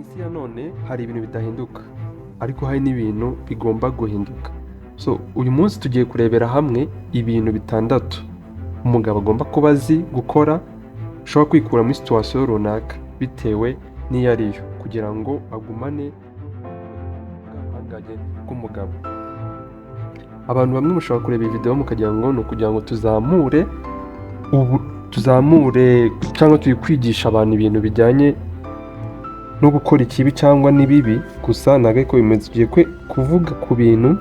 Mu isi ya none hari ibintu bidahinduka, ariko hari n'ibintu bigomba guhinduka. So uyu munsi tugiye kurebera hamwe ibintu bitandatu umugabo agomba kuba azi gukora, ushobora kwikura muri situation runaka bitewe n'iyo ariyo, kugira ngo agumane ubuhangange bw'umugabo. Abantu bamwe mushobora kureba iyi video mukagira ngo ni ukugira ngo tuzamure ubu, tuzamure cyangwa turi kwigisha abantu ibintu bijyanye no gukora ikibi cyangwa n'ibibi gusa, ntabwo ariko bimeze. Tugiye kuvuga ku bintu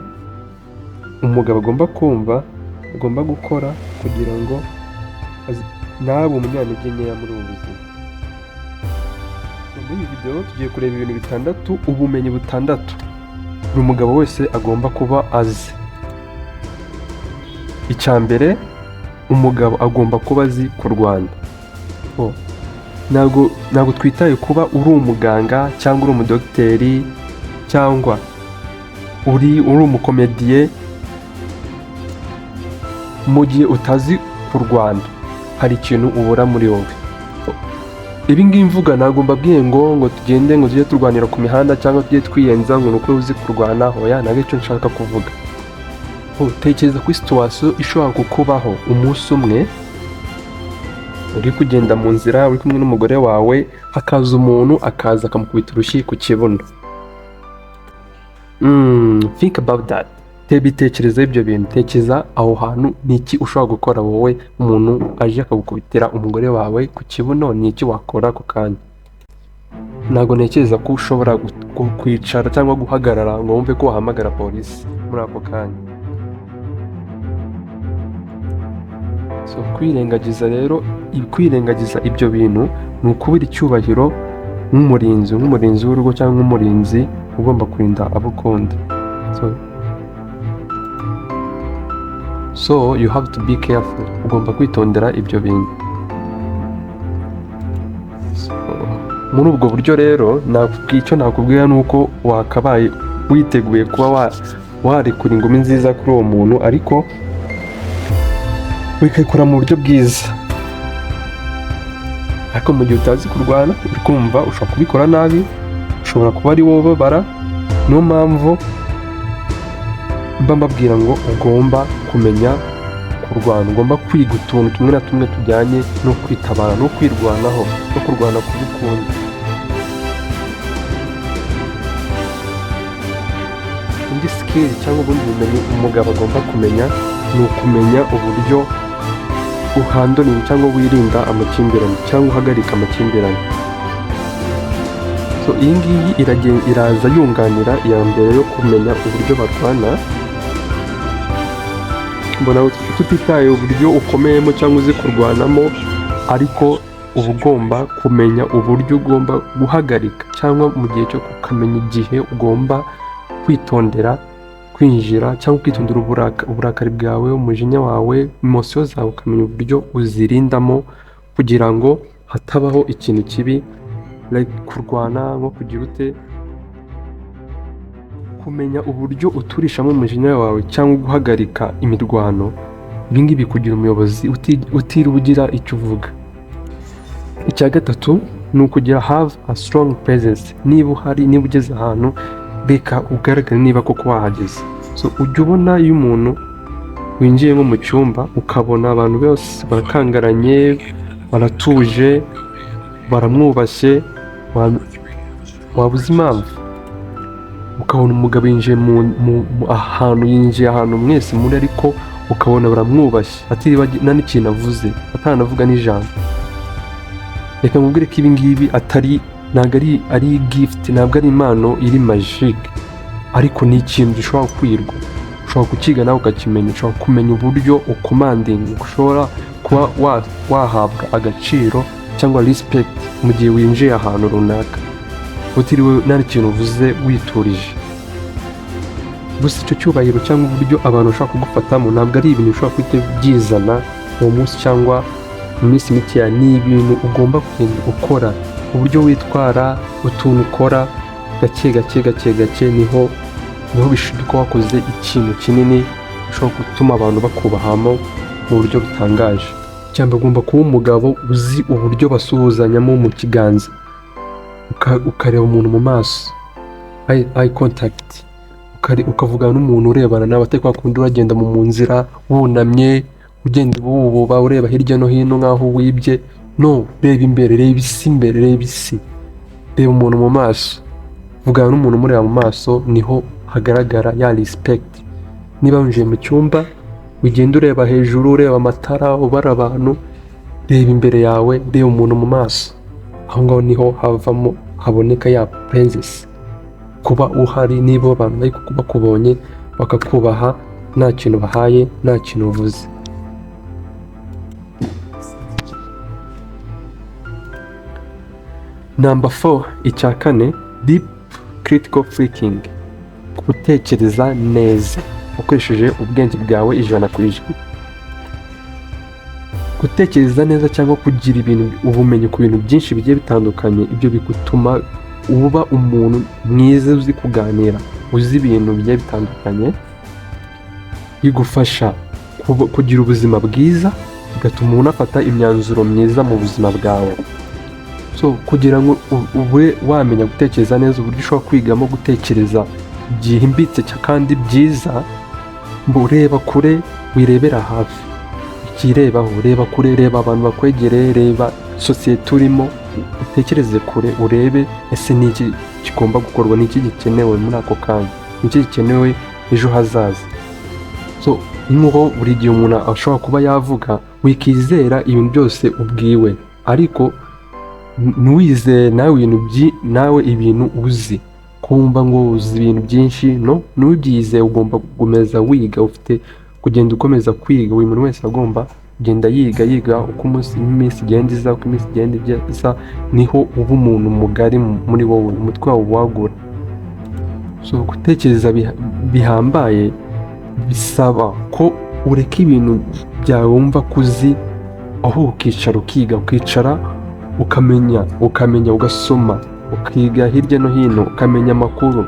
umugabo agomba kumva, agomba gukora kugira ngo ntabe umunyantege nkeya muri ubu buzima. Muri iyi video tugiye kureba ibintu bitandatu, ubumenyi butandatu buri mugabo wese agomba kuba azi. Icya mbere, umugabo agomba kuba azi kurwana. Oh, ntabwo twitaye kuba uri umuganga cyangwa uri umudogiteri cyangwa uri umukomediye, mu gihe utazi kurwana hari ikintu ubura muri wowe. Ibi ngibi mvuga ntabwo mbabwiye ngo tugende ngo tujye turwanira ku mihanda cyangwa tujye twiyenza ngo ni uko uzi kurwana, hoya, ntabwo icyo nshaka kuvuga. Oh, tekereza kuri situation ishobora kukubaho umunsi umwe, uri kugenda mu nzira uri kumwe n'umugore wawe, hakaza umuntu akaza akamukubita urushyi ku kibuno. Think about that. Bitekerezo ibyo bintu, tekereza aho hantu ni iki ushobora gukora wowe, umuntu aje akagukubitira umugore wawe ku kibuno, ni iki wakora ako kanya? Ntabwo ntekereza ko ushobora kwicara cyangwa guhagarara ngo wumve ko wahamagara polisi muri ako kanya. So kwirengagiza rero, kwirengagiza ibyo bintu ni ukubura icyubahiro nk'umurinzi w'urugo cyangwa nk'umurinzi ugomba kurinda abo ukunda. So you have to be careful, ugomba kwitondera ibyo bintu. So, muri ubwo buryo rero icyo nakubwira ni uko wakabaye witeguye kuba warekura ingumi nziza kuri uwo muntu, ariko ukayikora mu buryo bwiza. Ariko mu gihe utazi kurwana, uri kumva ushobora kubikora nabi, ushobora kuba ari wowe ubabara. Niyo mpamvu mba mbabwira ngo ugomba kumenya kurwana, ugomba kwiga utuntu tumwe na tumwe tujyanye no kwitabara no kwirwanaho no kurwana ku ukunda. Indi skill cyangwa ubundi bumenyi umugabo agomba kumenya ni ukumenya uburyo uhandlinga cyangwa wirinda amakimbirane cyangwa uhagarika amakimbirane. So iyi ngiyi iraza yunganira iya mbere yo kumenya uburyo barwana. Mbona tutitaye uburyo ukomeyemo cyangwa uzi kurwanamo, ariko uba ugomba kumenya uburyo ugomba guhagarika, cyangwa mu gihe cyo ukamenya igihe ugomba kwitondera kwinjira cyangwa kwitondera uburakari bwawe, umujinya wawe, emotion zawe, ukamenya uburyo uzirindamo kugira ngo hatabaho ikintu kibi, like kurwana, nko kugira ute. Kumenya uburyo uturishamo umujinya wawe cyangwa guhagarika imirwano, ibi ngibi bikugira umuyobozi utiriwe ugira icyo uvuga. Icya gatatu ni ukugira have a strong presence. Niba uhari, niba ugeze ahantu, reka ugaragare niba koko wahageze. So ujya ubona iyo umuntu winjiye nko mu cyumba, ukabona abantu bose barakangaranye, baratuje, baramwubashye, wabuze impamvu. Ukabona umugabo yinjiye ahantu, yinjiye ahantu mwese muri, ariko ukabona baramwubashye atiriwe nta n'ikintu avuze, atanavuga n'ijambo. Reka nkubwire ko ibi ngibi atari, ntabwo ari gift, ntabwo ari impano iri magic, ariko ni ikintu gishobora kwirwa. Ushobora kukiga nawe ukakimenya, ushobora kumenya uburyo ucommandinga, ushobora kuba wahabwa agaciro cyangwa respect mu gihe winjiye ahantu runaka utiriwe nta n'ikintu uvuze, witurije gusa. Icyo cyubahiro cyangwa uburyo abantu bashobora kugufatamo ntabwo ari ibintu bishobora guhita byizana uwo munsi cyangwa mu minsi mikeya. Ni ibintu ugomba kugenda ukora, uburyo witwara, utuntu ukora gake gake gake gake, niho bishoboka ko wakoze ikintu kinini gishobora gutuma abantu bakubahamo mu buryo butangaje. Cyangwa ugomba kuba umugabo uzi uburyo basuhuzanyamo mu kiganza. Ukareba umuntu mu maso, eye contact, ukavugana n'umuntu urebana nawe, atari kwa kundi uragenda mu nzira wunamye, ugenda ubububa, ureba hirya no hino nk'aho wibye. No, reba imbere, reba isi imbere, reba isi, reba umuntu mu maso, vugana n'umuntu umureba mu maso. Niho hagaragara ya respect. Niba winjiye mu cyumba, ugenda ureba hejuru, ureba amatara, ubara abantu, reba imbere yawe, reba umuntu mu maso. Aho ngaho niho havamo, haboneka ya presence, kuba uhari. Niba abantu bari bakubonye bakakubaha, nta kintu bahaye, nta kintu uvuze. Number 4, icya kane, deep critical thinking, gutekereza neza ukoresheje ubwenge bwawe 100%. Gutekereza neza cyangwa kugira ibintu, ubumenyi ku bintu byinshi bigiye bitandukanye, ibyo bigutuma uba umuntu mwiza, uzi kuganira, uzi ibintu bigiye bitandukanye. Bigufasha kugira ubuzima bwiza, bigatuma unafata imyanzuro myiza mu buzima bwawe. So kugira ngo ube wamenya gutekereza neza, uburyo ushobora kwigamo gutekereza byimbitse kandi byiza, ngo ureba kure, wirebera hafi, ukirebaho, reba kure, reba abantu bakwegereye, reba sosiyete urimo, utekereze kure, urebe ese ni iki kigomba gukorwa, ni iki gikenewe muri ako kanya, ni iki gikenewe ejo hazaza. So nk'uko buri gihe umuntu ashobora kuba yavuga, wikizera ibintu byose ubwiwe, ariko ntiwizere nawe ibintu nawe ibintu uzi, kumva ngo uzi ibintu byinshi. No, ntubyizere. Ugomba gukomeza wiga, ufite kugenda ukomeza kwiga. Buri muntu wese agomba kugenda yiga, yiga uko umunsi n'iminsi igenda iza, uko iminsi igenda iza, niho uba umuntu mugari muri wowe, umutwe wawe wagura. So gutekereza bihambaye bisaba ko ureka ibintu byawe wumva ko uzi, aho ukicara ukiga, ukicara ukamenya, ugasoma, ukiga hirya no hino, ukamenya amakuru,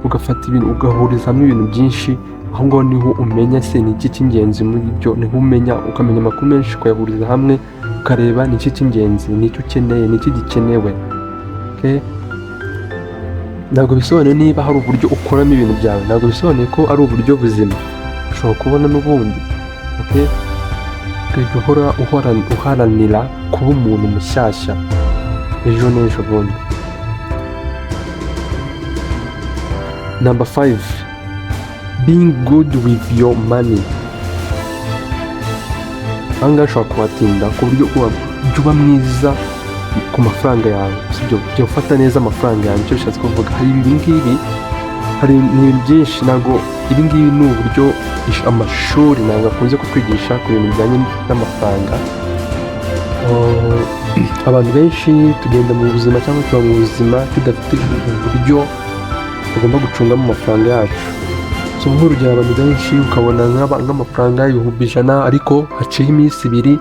ugafata ibintu, ugahuriza hamwe ibintu byinshi. Aho ngaho niho umenya se ni iki cy'ingenzi muri byo, niho umenya, ukamenya amakuru menshi, ukayahuriza hamwe, ukareba ni iki cy'ingenzi, ni iki ukeneye, ni iki gikenewe. Okay? Ntabwo bisobanuye niba hari uburyo ukoramo ibintu byawe, ntabwo bisobanuye ko ari uburyo buzima, ushobora kubona n'ubundi. Okay? Ukajya uhora uharanira kuba umuntu mushyashya ejo n'ejo bundi. Number 5, being good with your money. Aha ngaha ushobora kuhatinda ku buryo ujya uba mwiza ku mafaranga yawe, sibyo? Jya ufata neza amafaranga yawe, nicyo bishatse kuvuga. Hari ibi ngibi, hari ibintu byinshi. Ntabwo ibi ngibi ni uburyo amashuri ntabwo akunze kutwigisha ku bintu bijyanye n'amafaranga. Abantu benshi tugenda mu buzima cyangwa tuba mu buzima tudafite uburyo tugomba gucungamo amafaranga yacu. So nk'urugero, abantu benshi ukabona nk'amafaranga 100,000, ariko haciyeho iminsi 2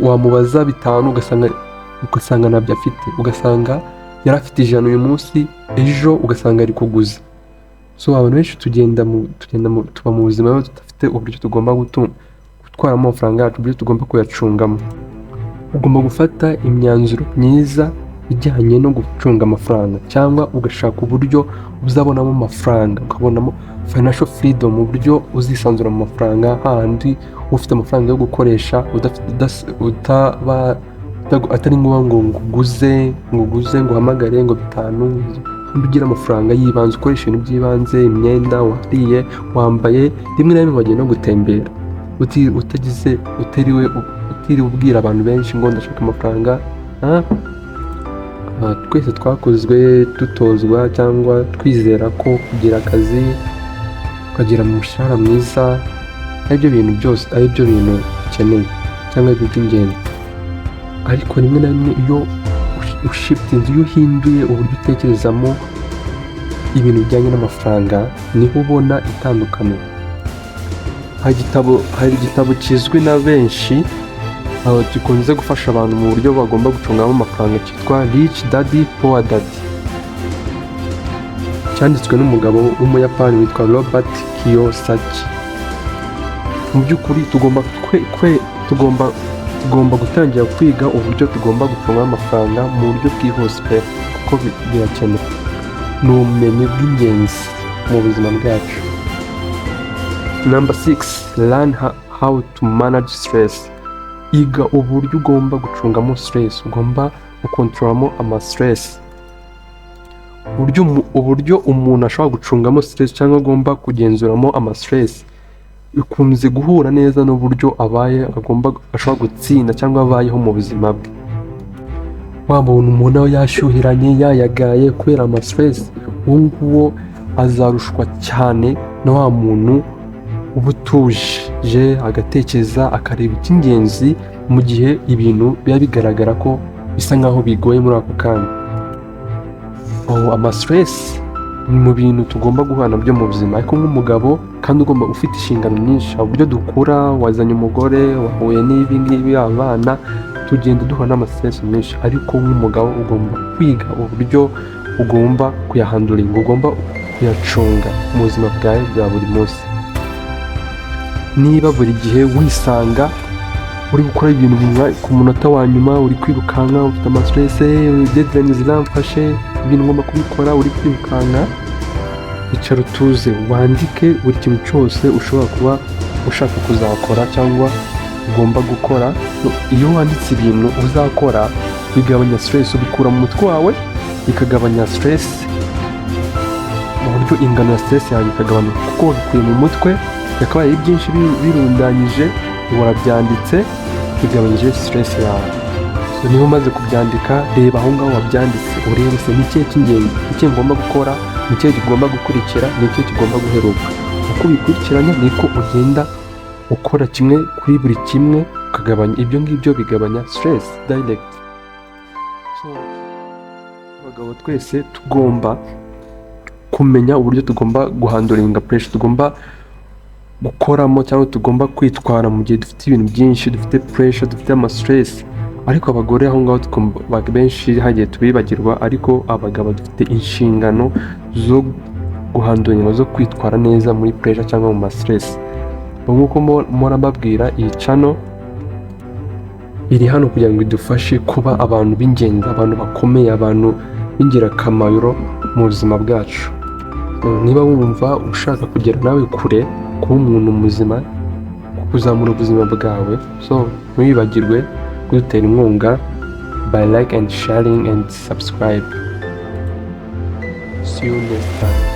wamubaza 5 ugasanga ntabyo afite, ugasanga yari afite 100 uyu munsi, ejo ugasanga ari kuguza. So abantu benshi tugenda mu, tuba mu buzima rero tudafite uburyo tugomba gutwaramo amafaranga yacu, uburyo tugomba kuyacungamo. Ugomba gufata imyanzuro myiza ijyanye no gucunga amafaranga, cyangwa ugashaka uburyo uzabonamo amafaranga, ukabonamo financial freedom, uburyo uzisanzura mu mafaranga, hahandi ufite amafaranga yo gukoresha, utaba atari ngombwa ngo nguguze, ngo uguze, ngo uhamagare ngo 5. Handi ugira amafaranga y'ibanze, ukoresha ibintu by'ibanze, imyenda, wariye, wambaye, rimwe na rimwe wagiye no gutembera, utagize utiriwe ubwira abantu benshi ngo ndashaka amafaranga. Ah, twese twakozwe dutozwa cyangwa twizera ko kugira akazi, ukagira umushahara mwiza, aribyo bintu byose, aribyo bintu dukeneye cyangwa aribyo by'ingenzi. Ariko rimwe na rimwe iyo ushiftinze, iyo uhinduye uburyo utekerezamo ibintu bijyanye n'amafaranga, niho ubona itandukaniro. Hari igitabo kizwi na benshi, gikunze gufasha abantu mu buryo bagomba gucungamo amafaranga, cyitwa Rich Dad Poor Dad, cyanditswe n'umugabo w'Umuyapani witwa Robert Kiyosaki. Mu by'ukuri tugomba gutangira kwiga uburyo tugomba gucunga amafaranga mu buryo bwihuse pe. Kuko birakenewe, ni ubumenyi bw'ingenzi mu buzima bwacu. Number 6, learn how to manage stress. Iga uburyo ugomba gucungamo stress, ugomba gukontororamo ama stress. Uburyo umuntu ashobora gucungamo stress cyangwa agomba kugenzuramo ama stress bikunze guhura neza n'uburyo abaye agomba ashobora gutsinda cyangwa abayeho mu buzima bwe. Wabona umuntu aba yashyuhiranye, yayagaye kubera ama stress, uwo nguwo azarushwa cyane na wa muntu uba utuje, agatekereza, akareba icy'ingenzi mu gihe ibintu biba bigaragara ko bisa nkaho bigoye muri ako kanya. Oh, ama stress ni mu bintu tugomba guhura nabyo mu buzima, ariko nk'umugabo kandi ugomba ufite inshingano nyinshi, hari uburyo dukura, wazanye umugore, wahuye n'ibi ngibi, abana, tugenda duhura n'ama stress menshi. Ariko nk'umugabo ugomba kwiga uburyo ugomba kuyahandlinga, ugomba kuyacunga mu buzima bwawe bwa buri munsi. Niba buri gihe wisanga uri gukora ibintu ku munota wa nyuma, uri kwirukanka, ufite ama stress, deadline ziramfashe, ibintu ngomba kubikora, uri kwirukanka, icara utuze, wandike buri kintu cyose ushobora kuba ushaka kuzakora cyangwa ugomba gukora. Iyo wanditse ibintu uzakora, bigabanya stress, ubikura mu mutwe wawe, bikagabanya stress mu buryo ingano ya stress yawe ikagabanuka, kuko wabikuye mu mutwe, yakabaye ari byinshi birundanyije, warabyanditse, bigabanyije stress yawe. So, niba umaze kubyandika, reba aho ngaho wabyanditse, urebe se ni ikihe cy'ingenzi, ni ikihe ngomba gukora, ni ikihe kigomba gukurikira, ni ikihe kigomba guheruka. Uko ubikurikiranya niko ugenda ukora kimwe kuri buri kimwe, ukagabanya ibyo ngibyo, bigabanya stress direct. So, abagabo twese tugomba kumenya uburyo tugomba guhandlinga pressure, tugomba gukoramo cyangwa tugomba kwitwara mu gihe dufite ibintu byinshi, dufite pressure, dufite ama stress. Ariko abagore aho ngaho benshi hagiye tubibagirwa, ariko abagabo dufite inshingano zo guhandlinga, zo kwitwara neza muri pressure cyangwa mu ma stress. Nk'uko mpora mbabwira, iyi channel iri hano kugira ngo idufashe kuba abantu b'ingenzi, abantu bakomeye, abantu b'ingirakamaro mu buzima bwacu. Niba wumva ushaka kugera nawe kure, kuba umuntu muzima, kuzamura ubuzima bwawe, so ntiwibagirwe kudutera inkunga by like and sharing and subscribe. See you next time.